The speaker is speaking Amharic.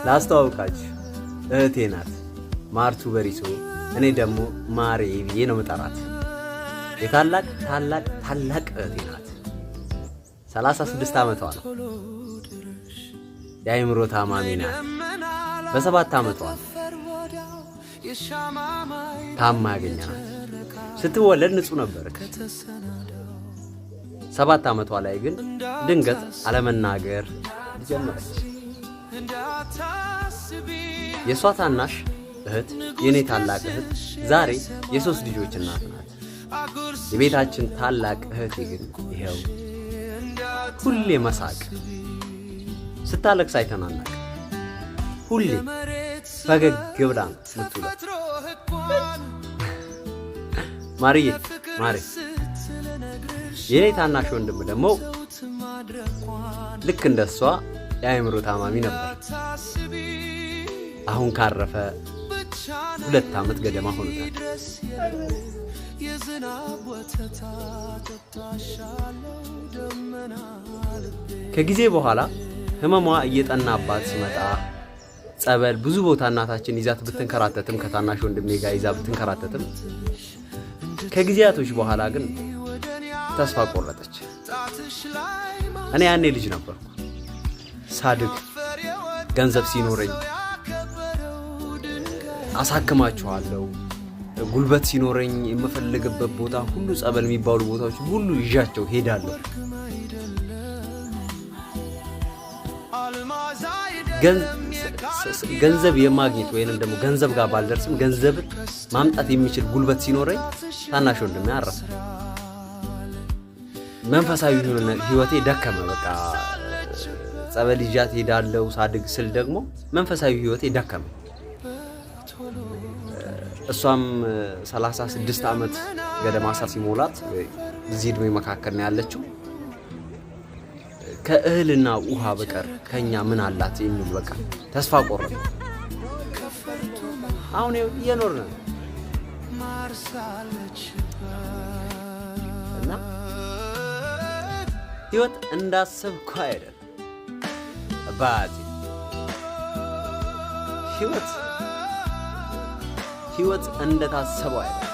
ላስተዋውቃችሁ፣ እህቴ ናት ማርቱ በሪሶ። እኔ ደግሞ ማሬ ብዬ ነው ምጠራት። የታላቅ ታላቅ ታላቅ እህቴ ናት። 36 ዓመቷ ነው። የአእምሮ ታማሚ ናት። በ7 ዓመቷ ነው ታማ ያገኘናት። ስትወለድ ንጹህ ነበረች። 7 ዓመቷ ላይ ግን ድንገት አለመናገር ጀመረች። የእሷ ታናሽ እህት የእኔ ታላቅ እህት ዛሬ የ3 ልጆች እናት ናት። የቤታችን ታላቅ እህቴ ግን ይኸው ሁሌ መሳቅ፣ ስታለቅስ አይተናናቅ፣ ሁሌ ፈገግ ብላ ነው የምትውለው። ማርዬ ማሬ። የእኔ ታናሽ ወንድም ደግሞ ልክ እንደሷ የአእምሮ ታማሚ ነበር። አሁን ካረፈ 2 ዓመት ገደማ ሆኖታል። ከጊዜ በኋላ ህመሟ እየጠናባት ሲመጣ ጸበል ብዙ ቦታ እናታችን ይዛት ብትንከራተትም፣ ከታናሽ ወንድሜ ጋር ይዛ ብትንከራተትም፣ ከጊዜያቶች በኋላ ግን ተስፋ ቆረጠች። እኔ ያኔ ልጅ ነበርኩ። ሳድግ ገንዘብ ሲኖረኝ አሳክማችኋለሁ፣ ጉልበት ሲኖረኝ የምፈልግበት ቦታ ሁሉ ጸበል የሚባሉ ቦታዎች ሁሉ ይዣቸው ሄዳለሁ። ገንዘብ የማግኘት ወይንም ደግሞ ገንዘብ ጋር ባልደርስም ገንዘብ ማምጣት የሚችል ጉልበት ሲኖረኝ ታናሽ ወንድሜ አረፈ። መንፈሳዊ ህይወቴ ደከመ። በቃ ጸበል ይዣት ሄዳለሁ ሳድግ ስል ደግሞ መንፈሳዊ ህይወቴ ደከመ። እሷም 36 ዓመት ገደማ ሲሞላት እዚህ እድሜ መካከል ነው ያለችው። ከእህልና ውሃ በቀር ከኛ ምን አላት የሚል በቃ ተስፋ ቆረጠ። አሁን እየኖርን ነው እና ህይወት እንዳሰብኩ አይደለም። አባቴ ህይወት እንደታሰበው አይደለም።